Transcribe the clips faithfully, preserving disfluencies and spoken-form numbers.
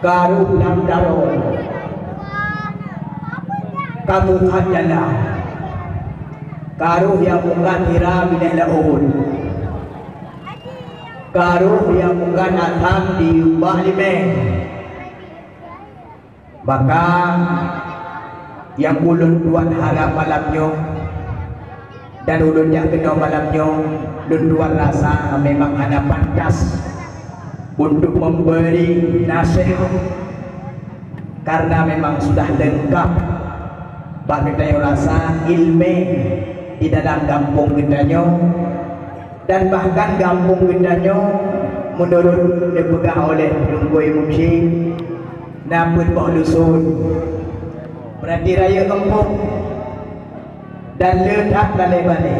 Karoh lam daroe, ka meuhat jalan. Karoh nyang meukat hira binéh laôt. Karoh nyang meukat asam di umbak limeng. Maka, nyang ulôn tuan harab malam nyoe, dan ulôn jak keunoe malam nyoe, lôn tuan rasa memang hana pantas untuk memberi nasihat, karena memang sudah lengkap bak geutanyoe rasa ilmu di dalam gampông geutanyoe, dan bahkan gampông geutanyoe, menurut dipeugah oleh Teungku Imum Syik, na peuet boh dusun, berarti rayeuk gampông, dan le that balé-balé,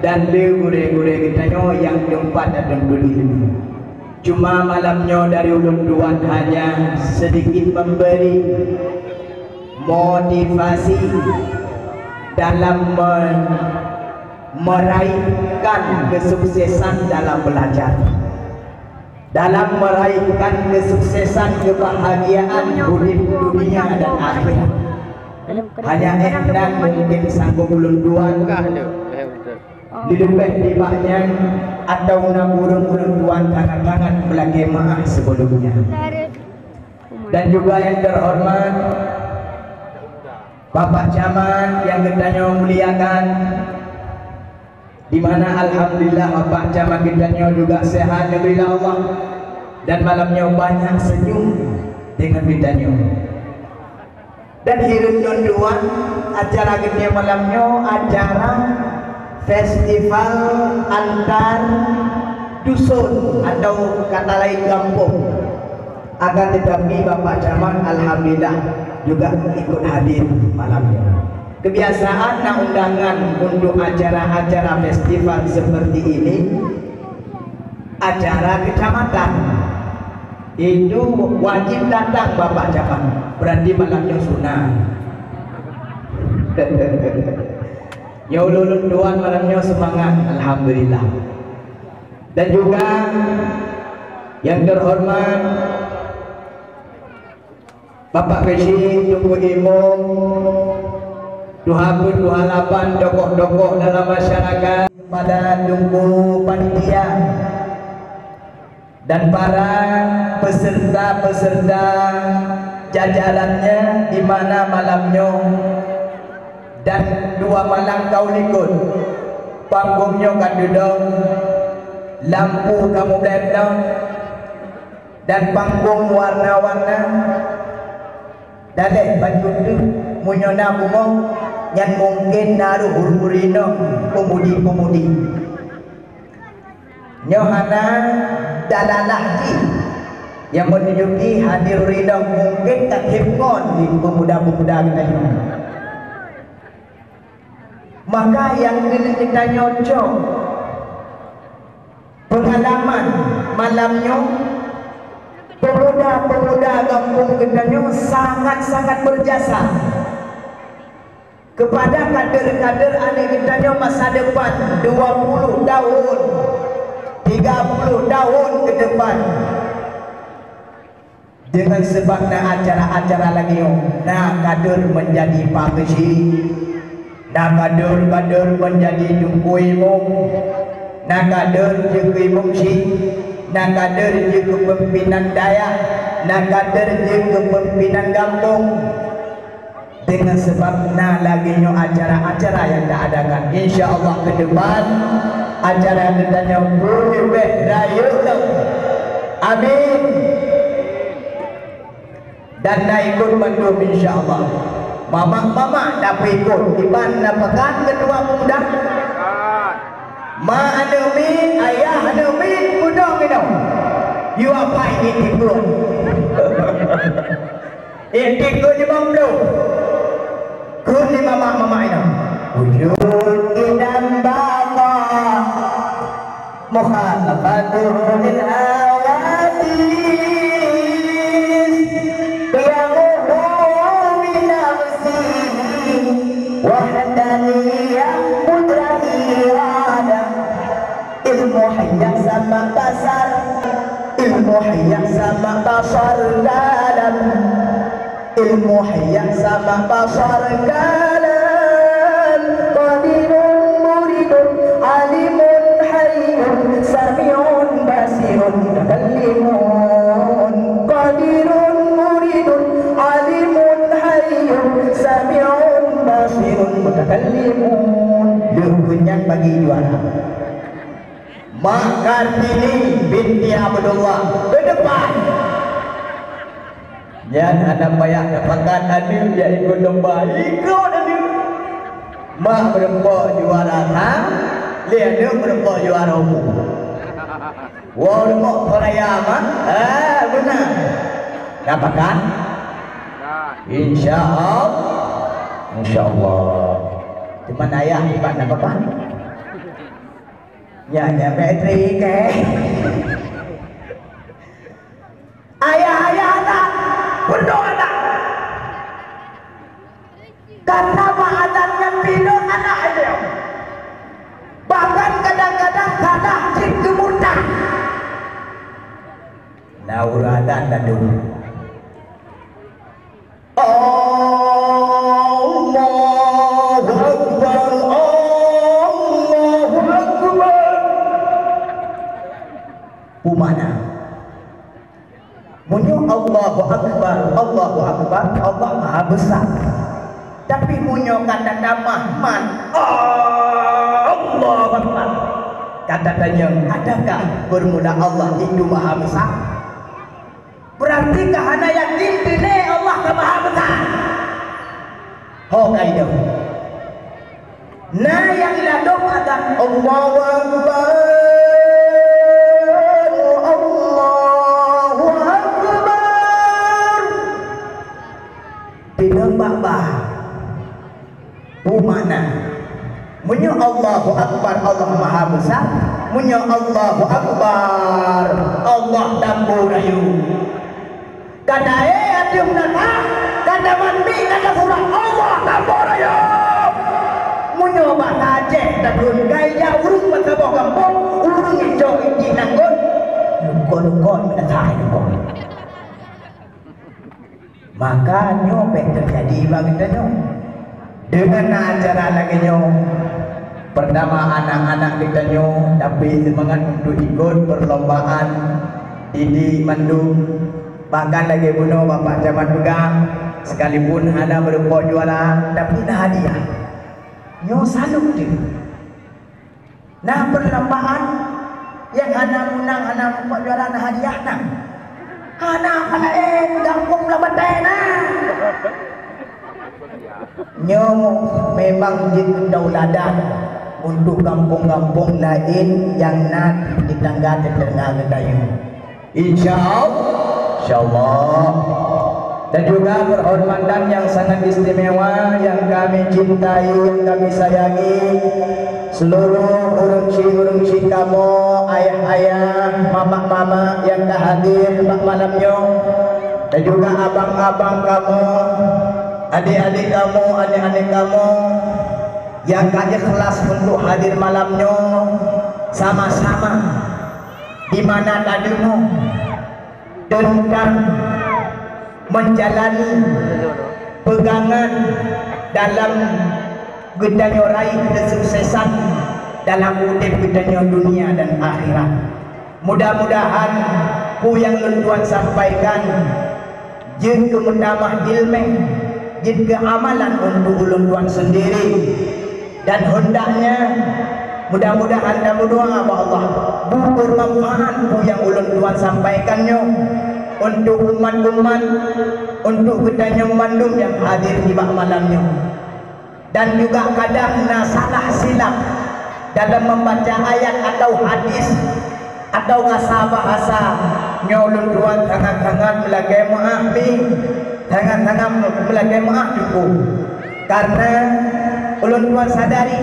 dan le gurée-gurée geutanyoe nyang teumpat ateueh ilmu. Cuma malam nyoe dari ulôn tuan hanya sedikit memberi motivasi dalam me-, meraihkan kesuksesan dalam belajar, dalam meraihkan kesuksesan kebahagiaan hidup dunia dan akhirat. Hanya éh nan mungkin sanggob ulôn tuan. Leubeh nibak nyan, atau na ureuëng ulôn tuan sangat-sangat meulakée meuáh sebelumnya. Dan juga yang terhormat Bapak Camat yang geutanyoe muliakan, di mana alhamdulillah Bapak Camat geutanyoe juga sehat, alhamdulillah Allah, dan malam nyoe banyak senyum dengan geutanyoe. Dan hireuen lôn tuan, acara geutanyoe malam nyoe acara festival antar dusun atau kata lain gampông. Akan tetapi Bapak Camat alhamdulillah juga ikut hadir malam nyoe. Kebiasaan na undangan untuk acara-acara festival seperti ini, acara kecamatan, itu wajib datang Bapak Camat. Berarti malam nyoe sunat. Ya Allah, ulôn tuan malam nyoe semangat, alhamdulillah. Dan juga yang terhormat Bapak Keuchik, Teungku Imum, tuha peuet, tuha lapan, tokoh-tokoh dalam masyarakat, kepada Teungku Panitia dan para peserta-peserta jajarannya di mana malam nyoe dan dua malam ka likot. Panggong nyoe ka teudong, lampu ka mublém dong, dan panggong warna-warna. Daleh bacut teuh, meunyoe na bumoe, nyan mungken na rôh ureuëng inong peumudi-peumudi. Nyoe hana dalalah jih nyang meununjuki hadir ureuëng inong, mungken ka khém ngon di peumuda-peumuda geutanyoe. Maka nyang keuneuk geutanyoe cok peungalaman malam nyoe, peumuda-peumuda gampông geutanyoe sangat-sangat berjasa kepada kader-kader aneuk geutanyoe masa depan dua puluh tahun, tiga puluh tahun ke depan. Dengan sebab na acara-acara lagée nyoe, na kader meunjadi Pak Keuchik, na kader-kader meunjadi Teungku Imum, na kader jeuet keu Imum Syik, na kader jeuet keu pimpinan dayah, na kader jeuet keu pimpinan gampông. Dengan sebab na lagée nyoe acara-acara nyang ta adakan, insya Allah ke depan acara geutanyoe beuleubeh rayeuk lom. Amin. Dan na ikot mandum insya Allah. Mamak-mamak na peuikot, iban na pakat ketua pemuda. Ma aneuk miet, ayah aneuk miet, peudong inong. Apai di tikus. Eh, tikus di bawah. Kun di mamak-mamak ina. Wujud dan bapa. Mukhalafatuhu lil hawadis. Qiyamuhu bi nafsihi. Wahdaniyah, qudrah, iradah. Ilmu hayat sama basar, ilmu hayat sama basar dalam, ilmu hayat sama basar dalam. Qadirun muridun, alimun hayyun, sami'un basirun, mutakallimun. Qadirun muridun, alimun hayyun, sami'un basirun, mutakallimun. Leuh nyan bagi juara. Mak Kartini binti Abdullah ke depan. Nyan hana payah tapakat aneuk jak ikot lomba, ikot aneuk. Mak meureumpok juara sang, lé aneuk meureumpok juara umum. Woe meureumpok Korea mak, eh beuna. Tapakat? Insya Allah. Insya Allah. Cuman ayah iban tapakat. Nyan, nyan, Patrick, eh. Ayah-ayah aneuk, peunoh aneuk. Kata bak aneuk nyan pineuk aneuk ilée. Bahkan kadang-kadang salah cit keu murtad. Nah, ureueng aneuk ladôm. Allahu Akbar, Allahu Akbar. Peue makna? Meunyoe Allahu Akbar, Allahu Akbar, Allah Maha Besar. Tapi meunyoe ka tatamah mat, Allahu Akbar, ka tatanyong, adakah formula Allah itu Maha Besar? Berarti ka hana yakin keuneuk Allah ka Maha Besar. Ho ka idong. Na nyang ladôm akan Allahu Akbar, Allahu Akbar. Pidong bak bah. Peue makna? Meunyoe Allahu Akbar, Allah Maha Besar. Meunyoe Allahu Akbar, Allah tambo rayeuk. Ka taé ateueh meunara, ka tamanmik, ka tasurak, Allah tambo rayeuk. Meunyoe basa Aceh tatreun, ka ijak ureueng ban saboh gampông, ureueng icok iji nanggon, lukon-lukon meunara lukon. Maka nyoe bék teujadi bak geutanyoe. Deungon na acara lagée nyoe, peurtama anak-anak geutanyoe tapeuék seumangat untuk ikot perlombaan didik mandum. Bahkan lagée bunoe Bapak Camat peugah, sekalipun hana meureumpok juara, tapi na hadiah. Nyoe salut teuh. Na perlombaan nyang hana meunang, hana meureumpok juara, na hadiah na. Hana apa laén, gampông Blang Batée na. Nyoe memang jeuet tauladan untuk gampông-gampông laén nyang na di tetangga-tetangga geutanyoe. Insya Allah. Insya Allah. Dan juga penghormatan yang sangat istimewa yang kami cintai, yang kami sayangi, seluruh ureueng syik-ureueng syik kamoe, ayah-ayah, mamak-mamak yang ka hadir bak malam nyoe, dan juga abang-abang kamoe, adik-adik kamoe, aneuk-aneuk kamoe yang ka ikhlas untuk hadir malam nyoe, sama-sama di mana tadeungoe teuntang menjalani pegangan dalam geutanyoe raih kesuksesan dalam udeb geutanyoe dunia dan akhirat. Mudah-mudahan peue nyang lôn tuan sampaikan jeuet keu meutamah iéleumé, jeuet keu amalan untuk ulôn tuan sendiri. Dan hendaknya, mudah-mudahan dan meudoa bak Allah, beubermanfaat peue nyang ulôn tuan sampaikan nyoe untuk umat-umat, untuk geutanyoe mandum nyang hadir nibak malam nyoe. Dan juga kadang na salah silap dalam membaca ayat atau hadis atau bahasa-bahasa Nyoe ulôn tuan sangat-sangat meulakée meuáh mi, sangat-sangat meulakée meuáh teungku. Karena ulôn tuan sadari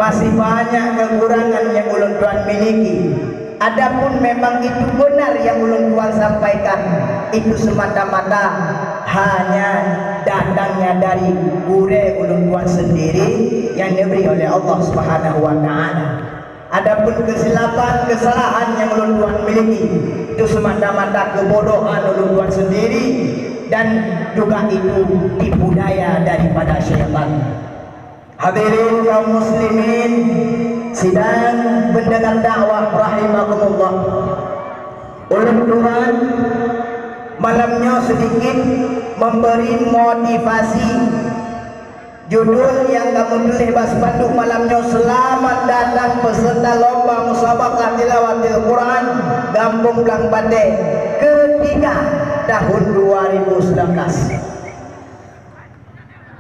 masih banyak kekurangan yang ulôn tuan miliki. Adapun memang itu benar yang ulôn tuan sampaikan, itu semata-mata hanya datangnya dari gurée ulôn tuan sendiri yang diberi oleh Allah Subhanahu wa Ta'ala. Adapun kesilapan, kesalahan yang ulôn tuan miliki, itu semata-mata kebodohan ulôn tuan sendiri dan juga itu tipu daya daripada syaitan. Hadirin kaum muslimin, sidang pendengar dakwah rahimakumullah. Ulôn tuan malam nyoe sedikit memberi motivasi. Judul nyang ka meutuléh bak spanduk malam nyoe, "Selamat datang peserta lomba musabaqah tilawatil Quran Gampông Blang Batée ketiga tahun dua ribu sembilan belas."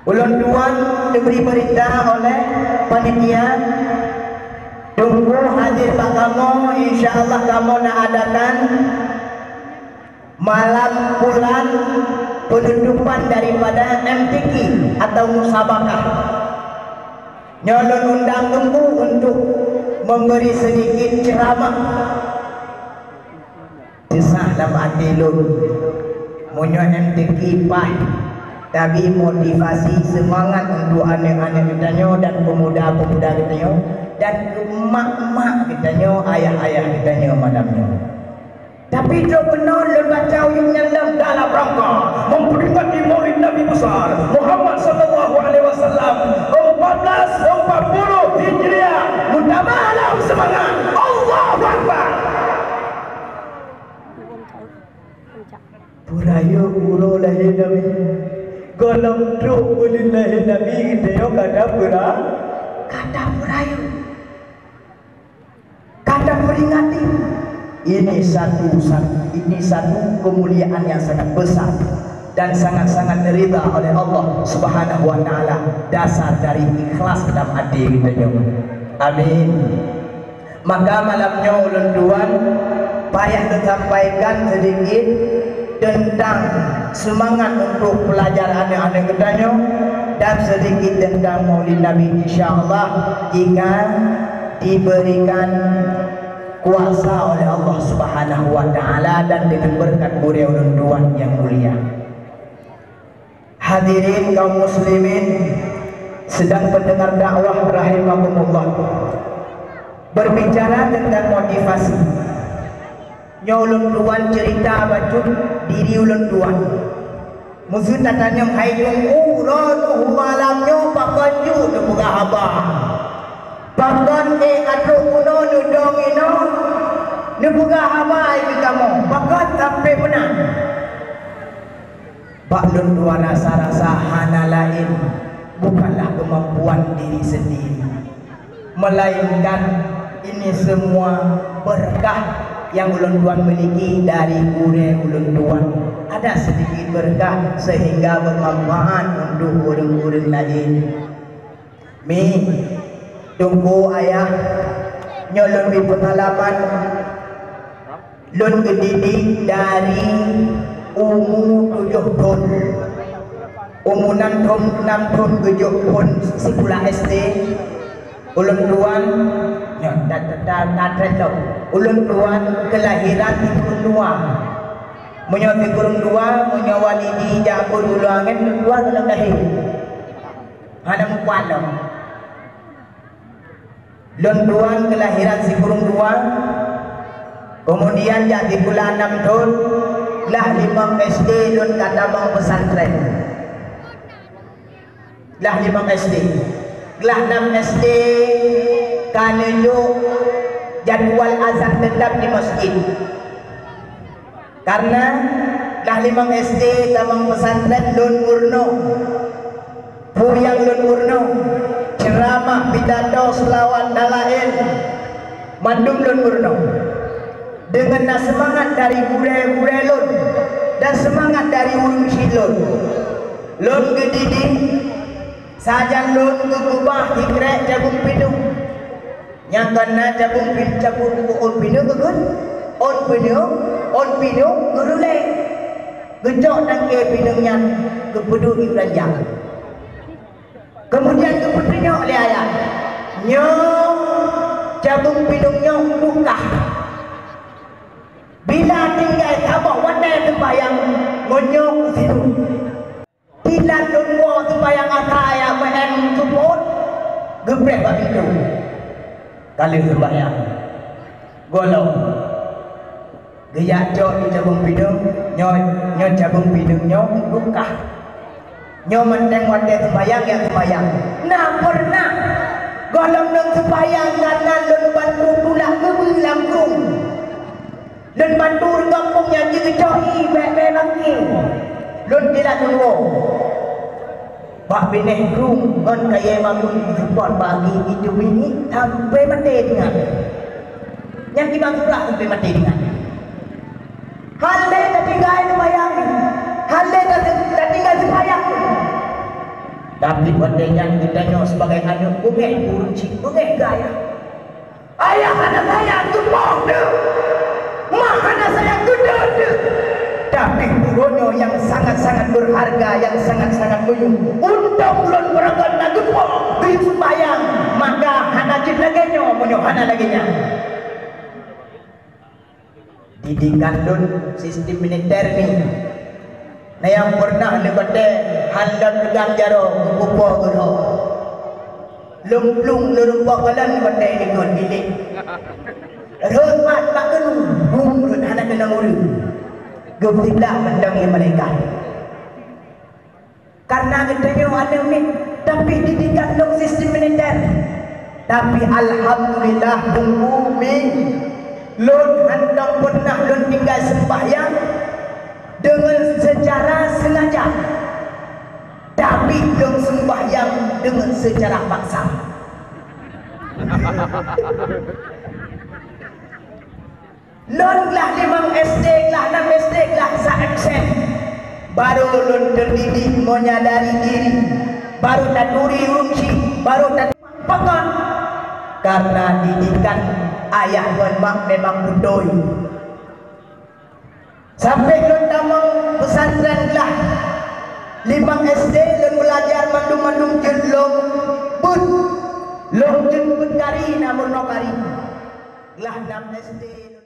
Ulôn tuan diberi berita oleh panitia, teungku hadir bak kamoe, insya Allah kamoe na adakan malam bulan penutupan daripada M T Q atau musabaqah. Nyoe lôn undang teungku untuk memberi sedikit ceramah. Desah lam até lôn. Meunyoe M T Q paih, tapi motivasi, seumangat untuk aneuk-aneuk geutanyoe dan pemuda-pemuda geutanyoe dan keu mak-mak geutanyoe, ayah-ayah geutanyoe malam nyoe. Tapi trok keunoe lôn baca uyeuen nyan lom dalam rangka memperingati Maulid Nabi Besar Muhammad sallallahu alaihi wasallam empat belas empat puluh Hijriah. Meutamah lom seumangat. Allahu Akbar. Peurayeuk uroe lahé Nabi. Gohlom trok buleuen lahé Nabi, geutanyoe ka tapeura-, ka tapeurayeuk. Ka taperingati. Ini satu, ini satu kemuliaan yang sangat besar dan sangat-sangat ridha oleh Allah Subhanahu wa Ta'ala, dasar dari ikhlas dalam hati kita nyoe. Amin. Maka malam nyoe ulôn tuan payah teusampaikan sedikit teuntang seumangat untuk peulajar aneuk-aneuk geutanyoe dan sedikit teuntang Maulid Nabi, insya Allah, jika diberikan kuasa oleh Allah Subhanahu wa Ta'ala dan dengan berkat gurée ulôn tuan yang mulia. Hadirin kaum muslimin, sidang pendengar dakwah rahimakumullah. Berbicara tentang motivasi, nyoe ulôn tuan cerita bacut diri ulôn tuan. Meuseu tatanyong hai teungku, droeneuh malam nyoe pakon jeuet neupeugah haba? Pakon ék ka trok keunoe neudong inoe neupeugah haba keu kamoe? Pakon sampai meunan? Bak lôn dua rasa-rasa hana laén, bukanlah kemampuan diri sendiri, melainkan ini semua berkah yang ulôn tuan miliki dari gurée ulôn tuan. Ada sedikit berkah sehingga bermanfaat untuk ureuëng-ureuëng laén. Mi, teungku ayah, nyoe lôn bri peungalaman. Lôn geudidik dari umu tujoh thon. Umu nam thon, nam thon geujok phon sikula S D. Ulôn tuan, nyoe, ta-, ta-, ta-, ta-, ta-, ulôn tuan keulahiran sikureueng dua. Meunyoe sikureueng dua, meunyoe walidi jak beuet u luwa angén, ulôn tuan ka lheueh lahé. Hana meupat lom. Lôn tuan keulahiran sikureueng dua, keumudian jak sikula nam thon, glah limong S D lôn ka tamong pesantren. Glah limong S D. Glah nam S D ka neujok jadwal azan teutap di masjid. Karena glah limong S D tamong pesantren lôn meurunoe. Peue nyang lôn meurunoe? Ceuramah, pidato, seulaweuet dan laén, mandum lôn meurunoe. Deungon na seumangat dari gurée-gurée lôn dan seumangat dari ureuëng chik lôn. Lôn geudidik, sajan lôn geukeubah sikrék cabeueng pineung. Nyang kon na cabeueng pin-, cabeueng buôn pineung geukheun. Ôn pineung, ôn pineung geurulée. Geucok tangke pineung nyan geupeuduek di ranjang. Keumudian geupeutunyok lé ayah, "Nyoe cabeueng pineung nyoe bukah. Bila tinggai saboh watée seumbahyang, ngon nyoe sidroe." Dilat lôn woe seumbahyang asa ya meu'en seupôt, geupreh bak pintoe. Ka lheueh seumbahyang, gohlom geujak cok di cabeueng pineung, nyoe, nyoe cabeueng pineung nyoe bukah. Nyoe mantong watée seumbahyang ya seumbahyang. Na peureunah gohlom lôn seumbahyang, kareuna lôn bantu tulak geubeulang krueng. Lôn bantu ureuëng gampông nyan jigeucok ié bèk-bèk bangke. Lôn dilat lôn woe. Bak binéh krueng ngon kayèe magun jiseupôt bak geuh, jiteubiet ié sampoe maté deungon. Nyan kiban surat sampoe maté deungon. Hana lé tatinggai seumbahyang. Hana lé ta-, tatinggai seumbahyang. Tapi watèe nyan geutanyoe sibagai aneuk beungèh, ureueng chik beungèh gaya. Ayah hana sayang keu poh teuh, ma hana sayang keu deuh teuh. Tapi buroe nyoe nyang sangat-sangat beurharga, nyang sangat-sangat meuyuem. Untông lôn beurangkat na geupoh geuyue seumbahyang, maka hana jeuet lagèe nyoe meunyoe hana lagèe nyan. Didikan lôn sistem militer nyoe. Na nyang peureunah lé batèe han lôn reugang jaroe geupeupo keudroe. Lôn plueng lôn rumpok kalon batèe likot bilék. Rhot mat bak keuneuk, bum rhot hana keunong ureueng. Geupeusiplak mantong lé malaikat. Karena geutanyoe aneuk miet, tapi didikan lôn sistem militer. Tapi alhamdulillah, Teungku, Mi, lôn hántom peureunah lôn tinggai seumbahyang deungon seucara seungaja. Tapi lôn seumbahyang deungon seucara paksa. Lôn glah limong SD, glah nam SD, glah sa M S N. Baru lôn teudidik menyadari diri. Baru taturi ureueng chik, baru taturi pakon. Karena didikan ayah ngon mak memang beutôi. Sampai lôn tamong pesantren glah limong SD, lôn belajar mandum-mandum jeuet lôn beuet. Lôn jeuet beuet kari na meurunoe kari. Glah nam SD lôn